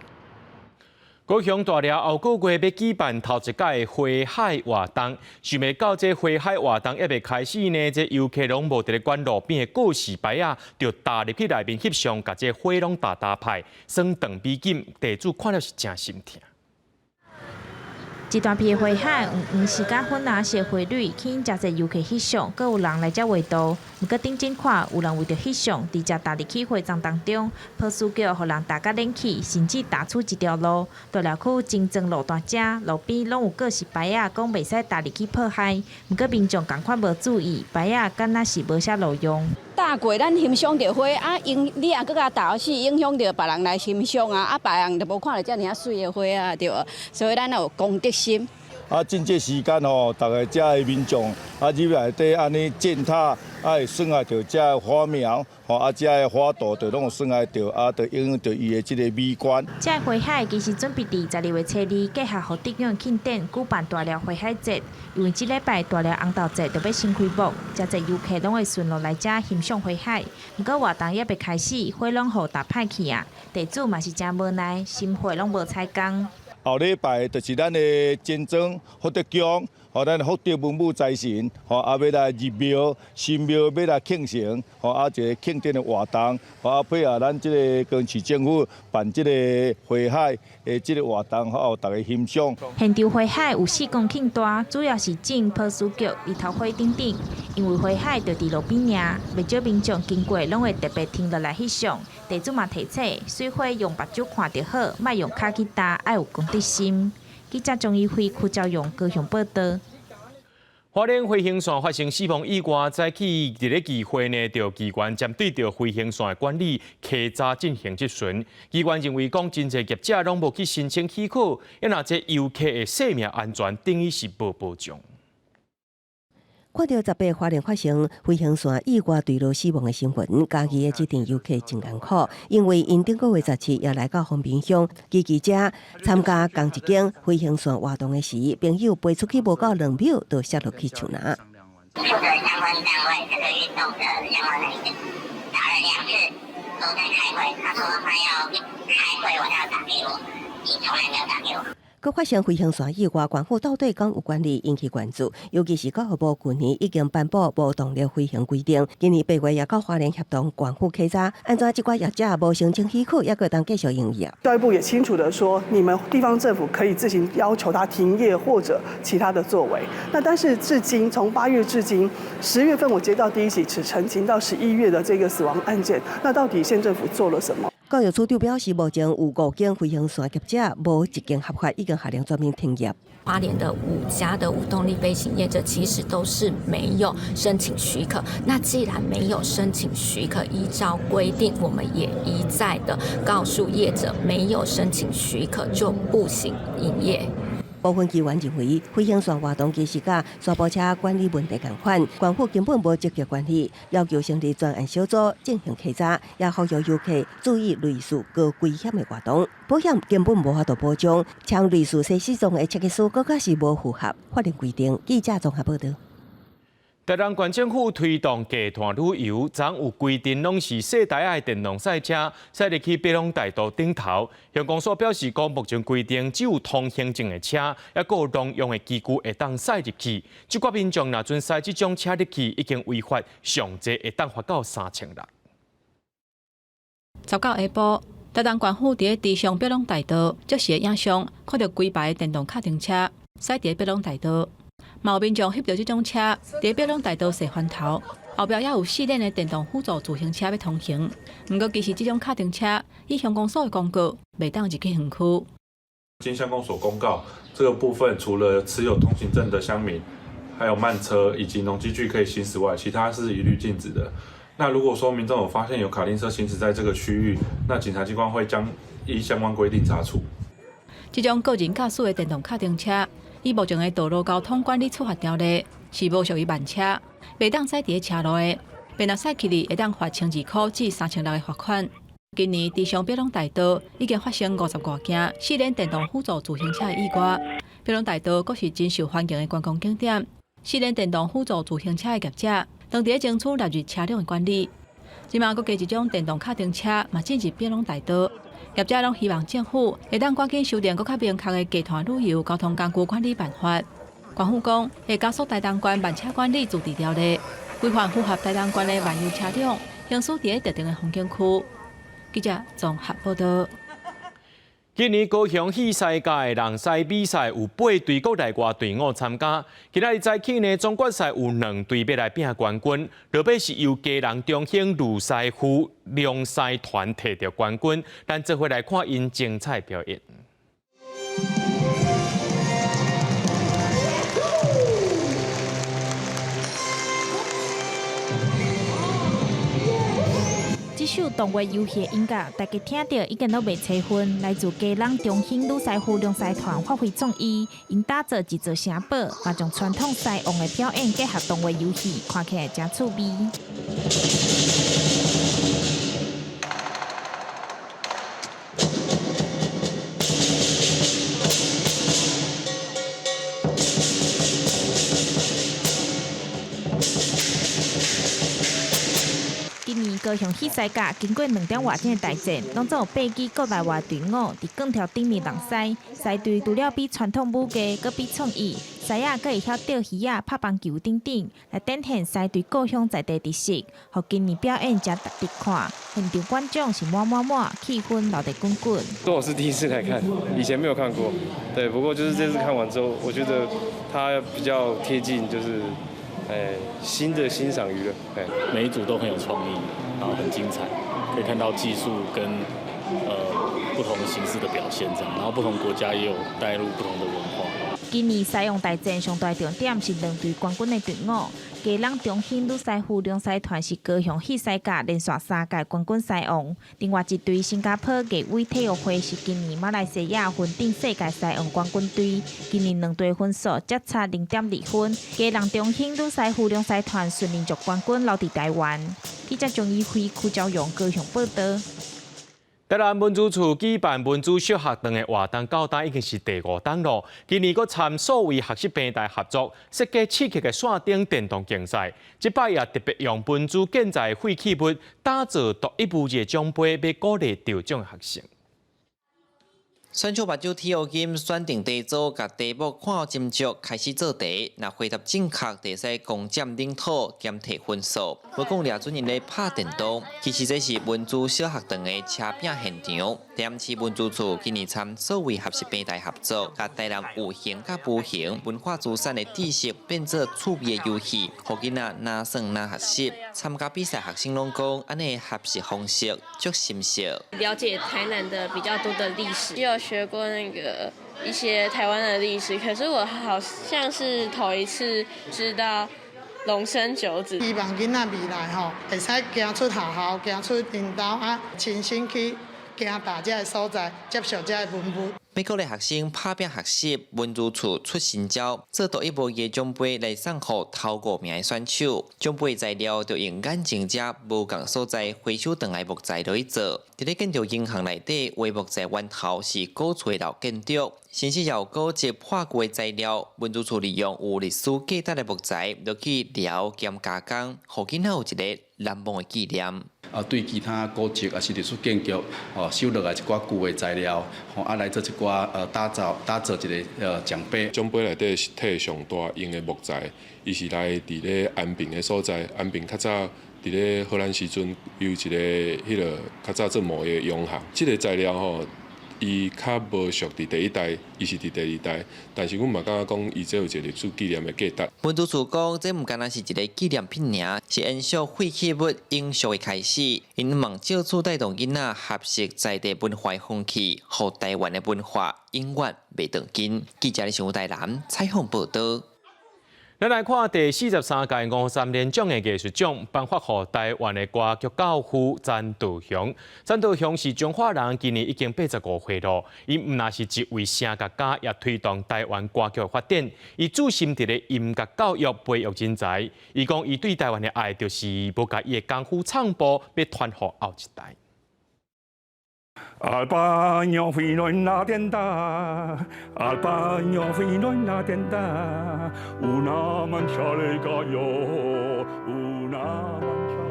高雄大寮後個月欲舉辦頭一屆花海活動，想袂到這花海活動猶未開始呢，這遊客攏無佇咧管路邊的告示牌仔，就踏入去內面翕相，共這花攏踏踏歹，耍斷美景，地主看了是誠心疼。一大片花海，有黃色佮粉藍色花蕊，吸引誠濟遊客翕相，閣有人來遮畫圖。毋過頂真看，有人為著翕相，直接踏入去花叢當中，波斯菊予人踏甲軟去，甚至踏出一條路。大寮區前莊路段遮，路邊攏有告示牌仔，講袂使踏入去破壞。毋過民眾仝款無注意，牌仔敢若是無啥路用。踏過咱欣賞著花啊，影你也閣共踏死，影響著別人來欣賞啊，啊，別人就無看著遮爾仔媠的花啊，對無？所以咱要有公德心。啊，趁這時間吼，逐个遮的民眾啊入內底按呢踐踏，啊會損害著遮的花苗，吼啊遮的花朵就攏有損害著，啊，就影響著伊的這个美觀。這个花海其實準備佇12月初2繼續予得獎慶典舉辦大寮花海節，因為這禮拜大寮紅豆節就欲先開幕，誠濟遊客攏會順路來遮欣賞花海。毋過活動猶未開始，花攏予踏歹去啊！地主嘛是誠無奈，心血攏無彩工。後禮拜就是咱的前莊福德宮，予咱福德文武財神，吼啊欲來入廟，新廟欲來慶成，吼啊一个慶典的活動，吼啊配合咱這个高雄市政府辦這个花海的這个活動，予大家欣賞。現場花海有4公頃大，主要是種波斯菊、日頭花等等。因為花海就佇路邊爾，袂少民眾經過攏會特別停落來翕相。地主嘛提醒，媠花用目睭看就好，莫用跤去踏，愛有公德心。記者鍾一輝、柯昭勇高雄報道。花蓮飛行線發生死亡意外，早起佇咧議會呢，就議員針對著飛行線的管理，稽查進行質詢。議員認為講，真濟業者攏無去申請許可，啊若這遊客的生命安全等於是無保障。看著18花蓮發生飛行線意外墜落死亡的新聞，嘉義的這陣遊客真艱苦，因為𪜶頂個月17也來到豐濱鄉，騎機車參加仝一間飛行線活動的時，朋友飛出去無夠2秒，就摔落去樹林。負責相關單位這個運動的相關人員打了2次，都在開會。他說他要開會，我要打給我，你從來沒有打給我。閣發生飛行線意外，縣府到底敢有管理引起關注？尤其是教育部舊年已經頒布無動力飛行規定，今年8月也佮花蓮協同縣府稽查，按怎這寡業者無申請許可，猶閣當繼續營業？教育部也清楚的說，你們地方政府可以自行要求他停業或者其他的作為。那但是至今，從8月至今，10月份我接到第一起此陳情到11月的這個死亡案件，那到底縣政府做了什麼？教育處長表示，目前有五間飛行線業者無一間合法，已經下令全面停業。花蓮的5家的無動力飛行業者其實都是沒有申請許可。那既然沒有申請許可，依照規定，我們也一再的告訴業者，沒有申請許可就不行營業。部分議員認為，飛行線活動其實佮沙埔車管理問題仝款，縣府根本無積極管理，要求成立專案小組進行稽查，也呼籲遊客注意類似高危險的活動。保險根本無法度保障，像類似西西裝的設計師，閣較是無符合法令規定。記者綜合報道。台南縣政府推動低碳旅遊，昨有規定攏是細台仔的電動賽車，駛入去白龍大道頂頭。鄉公所表示講，目前規定只有通行證的車，抑閣有農用的機具會當駛入去。這寡民眾若準駛這種車入去，已經違法，上濟會當罰到3600。 19下晡，台南縣府佇咧池上白龍大道，即時的影像，看著規排的電動腳踏車駛佇咧白龍大道。嘛有民眾翕著這種車，佇咧白龍大道踅翻頭，後壁也有四輪的電動輔助自行車欲通行。毋過，其實這種腳踏車，依鄉公所的公告，袂當入去園區。經鄉公所公告，這個部分除了持有通行證的鄉民，還有慢車以及農機具可以行駛外，其他是一律禁止的。那如果說民眾有發現有卡丁車行駛在這個區域，那警察機關會將依相關規定查處。這種個人駕駛的電動腳踏車，依目前的道路交通管理處罰條例是無屬於慢車，袂當駛佇咧車路的，便若駛去哩會當罰1200箍至3600的罰款。今年池上白龍大道已經發生50外件四輪電動輔助自行車的意外。白龍大道閣是真受歡迎的觀光景點，四輪電動輔助自行車的業者，當佇咧爭取納入車輛的管理。這馬閣加一種電動腳踏車嘛進入白龍大道。業者攏希望政府會當趕緊修訂閣較明確的低碳旅遊交通工具管理辦法。縣府講會加速台東縣慢車管理自治條例，規範符合台東縣的漫遊車輛行駛佇咧特定的風景區。記者綜合報導。今年高雄戲獅甲的人獅比賽有8隊國內外隊伍參加。今仔日早起呢，總決賽有2隊欲來拼冠軍，落尾是由基隆中興女師傅龍獅團摕著冠軍。咱做伙來看𪜶精彩表演。這首動畫遊戲的音樂，大家聽著已經攏袂吹昏。來自基隆中興女師傅龍獅團發揮創意，𪜶打造一座城堡，嘛將傳統獅王的表演結合動畫遊戲，看起來誠趣味。今年高雄戲獅甲經過2點外鐘的大戰，攏總有8支國內外隊伍佇鋼條頂面弄獅。獅隊除了比傳統武藝，閣比創意，獅仔閣會曉釣魚仔、拍棒球等等，來展現獅隊故鄉在地特色，予今年表演誠值得看。現場觀眾是滿滿滿，氣氛鬧得滾滾。我是第一次來看，以前沒有看過。對，不過就是這次看完之後，我覺得它比較貼近，就是新的欣賞娛樂。每一組都很有創意，然後很精彩，可以看到技術跟不同形式的表現，這樣，然後不同國家也有帶入不同的文化。今年獅王大戰上大重點是2隊冠軍的隊伍，基隆中興女師傅龍獅團是高雄戲獅甲連續3屆冠軍獅王，另外一隊新加坡藝威體育會是今年馬來西亞雲頂世界獅王冠軍隊，今年2隊分數只差0.2分，基隆中興女師傅龍獅團順利將冠軍留佇台灣。記者張怡輝、柯昭榮高雄報導。台南文資處舉辦文資小學堂的活動，到今已經是第5檔咯。今年閣參數位學習平台合作，設計刺激的線頂電動競賽。這擺也特別用文資建材廢棄物打造獨一無二的獎杯，欲鼓勵得獎學生。選手目睭鐵烏金，選定題組，共題目看好斟酌，開始做題。若回答正確，就會使攻佔領土兼提分數。無講掠準𪜶咧拍電動，其實這是文資小學堂的車餅現場。台南市文資處今年參數位學習平台合作，共台南有形佮無形文化資產的知識變做趣味的遊戲，予囡仔哪耍哪學習。參加比賽學生攏講，按呢學習方式足深邃。了解台南的比較多的歷史。學過那個一些台灣的歷史，可是我好像是頭一次知道龍生九子。希望囡仔未來吼，會使行出學校，行出𪜶兜啊，親身去行踏這个所在，接受這个文物。欲鼓勵學生拍拚學習，文資處出新招，做獨一無二的獎盃來送予頭五名的選手。獎盃材料就用眼前遮無仝所在回收轉來木材落去做。佇咧建築銀行內底，畫木材源頭是古厝的老建築，甚至有古蹟破舊的材料，文資處利用有歷史價值的木材落去撩兼加工，予囡仔有一個難忘的紀念。啊，對其他古蹟抑是歷史建築，哦，收落來一寡舊的材料，吼，啊來做一寡打造一个獎盃。獎盃內底是摕上大用的木材，伊是來佇咧安平的所在，安平較早佇咧荷蘭時陣有一個彼个較早做木的洋行，這个材料吼，伊較無屬佇第一代，伊是佇第二代，但是阮嘛感覺講，伊這有一個歷史紀念的價值。文資處講，這毋干焦是一個紀念品爾，是延續廢棄物永續的開始。𪜶望藉此帶動囡仔學習在地文化的風氣，予台灣的文化永遠袂斷根。記者李新台南採訪報導。咱來看第43屆吳三連獎的藝術獎頒發予台灣的歌劇教父詹道雄。詹道雄是彰化人，今年已經85歲咯。伊毋但是一位聲樂家，也推動台灣歌劇的發展。伊注心佇咧音樂教育，培育人才。伊講，伊對台灣的愛，就是欲共伊的功夫唱步，欲傳予後一代。 Al paño fino en la tienda, al paño fino en la tienda, una mancha le cayó, una mancha。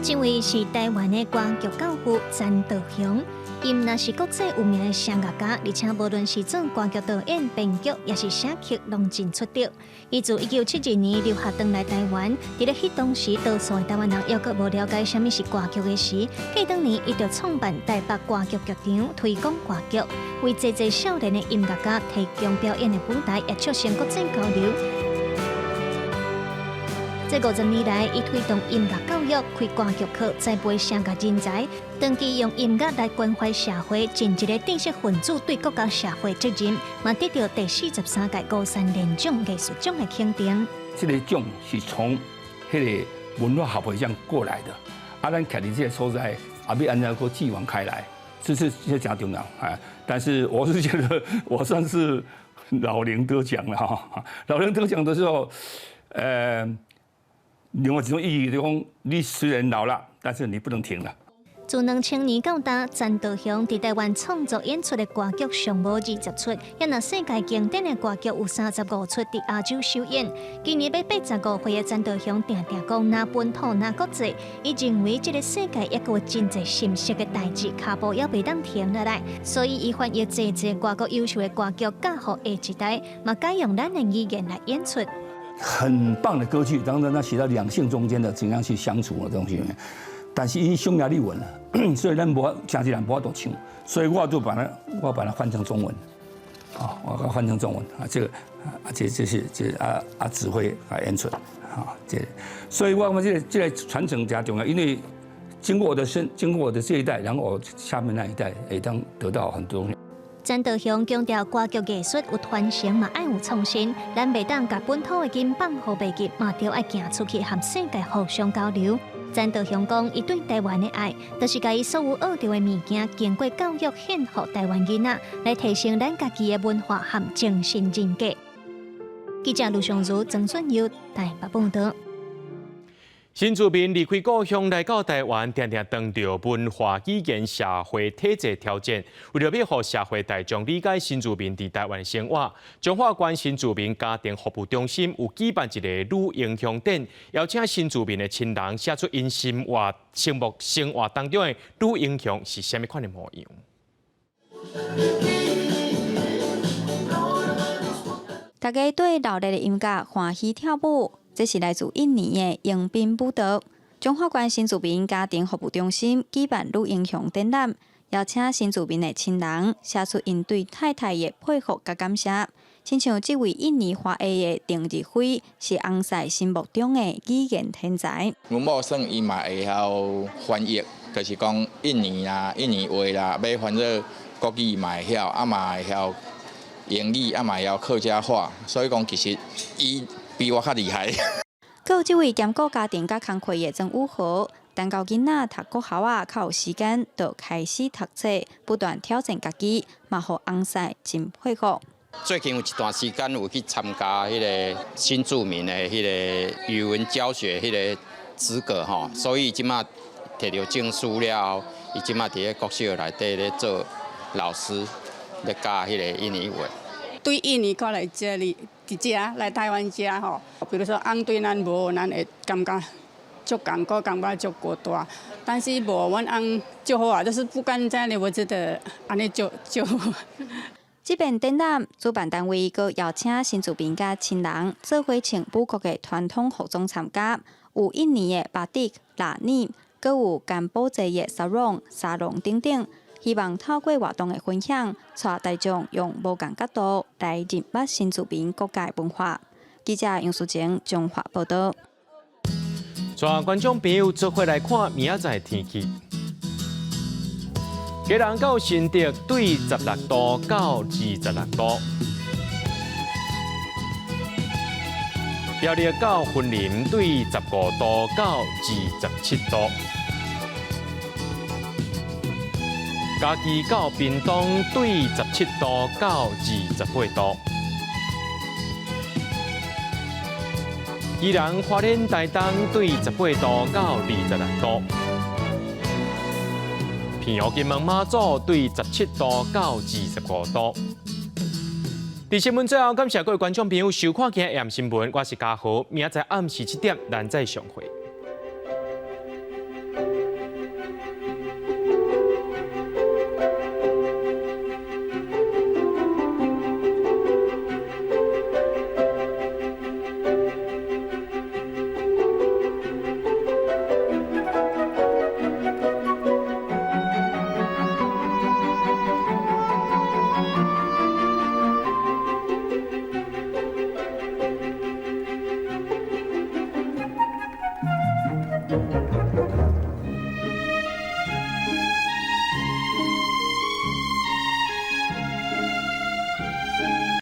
這位是台灣的歌劇教父詹道雄，伊毋但是國際有名的聲樂家，而且無論是做歌劇導演、編劇，抑是寫曲，攏真出色。伊自1972年留學轉來台灣，佇咧彼當時，多數的台灣人猶閣無了解啥物是歌劇的時，過當年伊就創辦台北歌劇劇場，推廣歌劇，為濟濟少年的音樂家提供表演的舞台，也促成國際交流。這50年來，伊推動音樂教育、開歌劇課、栽培聲樂人才，長期用音樂來關懷社會，盡一个知識分子對國家社會責任，嘛得著第43屆吳三連獎藝術獎的肯定。這個獎是從彼个文化協會這樣過來的，啊，咱徛佇這个所在，啊，欲按怎閣繼往開來，這是這誠重要啊。但是我是覺得我算是老齡得獎了哈，老齡得獎的時候，另外一種意義就是講，你雖然老了，但是你不能停了。自2000年到今，詹道雄佇台灣創作演出的歌劇上無20齣，也若世界經典的歌劇有35齣佇亞洲首演。今年欲85歲的詹道雄，定定講，若本土若國際，伊認為這个世界猶閣有真濟心適的代誌，跤步猶袂當停落來，所以伊翻譯濟濟外國優秀的歌劇，教予下一代，嘛改用咱的語言來演出。很棒的歌劇，當然他寫到兩性中間的怎樣去相處的東西，但是伊匈牙利文，所以咱無誠濟人無法度唱，所以我就把它我把它翻成中文，啊，我把它翻成中文啊，這個啊，這是這指揮啊演出啊，這，所以我感覺這個傳承誠重要，因為經過我的身，經過我的這一代，然後我下面那一代會當得到很多東西。詹道雄強調，歌劇藝術有傳承嘛，愛有創新。咱袂當共本土的根放予袂記，嘛著愛行出去，和世界互相交流。詹道雄講，伊對台灣的愛，就是共伊所有學著的物件，經過教育獻予台灣囡仔，來提升咱家己的文化和精神人格。記者盧尚如、曾俊佑台北報導。新住民離開故鄉來到台灣，定定當著文化、語言、社會體制挑戰。為著欲予社會大眾理解新住民佇台灣生活，彰化縣新住民家庭服務中心有舉辦一个女英雄展，邀請新住民的親人寫出𪜶心目生活當中的女英雄是啥物款的模樣。大家對熱烈的音樂歡喜跳舞。這是來自印尼的迎賓舞蹈。彰化縣新住民家庭服務中心舉辦女英雄展覽，邀請新住民的親人寫出𪜶對太太的佩服佮感謝。親像這位印尼華裔的鄧日輝，是翁婿心目中的語言天才。阮某算伊嘛會曉翻譯，就是講印尼啦、印尼話啦，欲翻做國語嘛會曉，啊嘛會曉英語，啊嘛會曉客家話，所以講其實伊比我較厲害。閣有這位兼顧家庭佮工課的曾武和，等到囡仔讀國校仔較有時間，就開始讀冊，不斷挑戰家己，嘛予翁婿真佩服。最近有一段時間有去參加彼个新住民的彼个語文教學彼个資格吼，所以這馬摕著證書了後，伊這馬佇咧國小內底咧做老師，咧教彼個印尼話。對印尼過來這裡，佇遮來台灣遮吼，比如說翁對咱無，咱會感覺足艱苦，感覺足孤單。但是無，阮翁足好啊，就是不管怎樣，我覺得按呢足足好。這遍展覽主辦單位閣邀請新住民佮親人做伙穿母國的傳統服裝參加，有印尼的巴蒂、拉尼，閣有柬埔寨的沙龍、沙龍等等。希望透過活動的分享，帶大眾用無仝角度來認捌新住民國家的文化。記者楊淑靜彰化報導。帶觀眾朋友做伙來看明仔載天氣。基隆到新竹對16度到26度，苗栗到雲林對15度到27度，嘉義到屏東對17度到28度，宜蘭花蓮台東對18度到26度。澎湖金門馬祖對17度到25度。佇新聞最後，感謝各位觀眾朋友收看今日的新聞，我是嘉豪，明仔載暗時7點，咱再相會。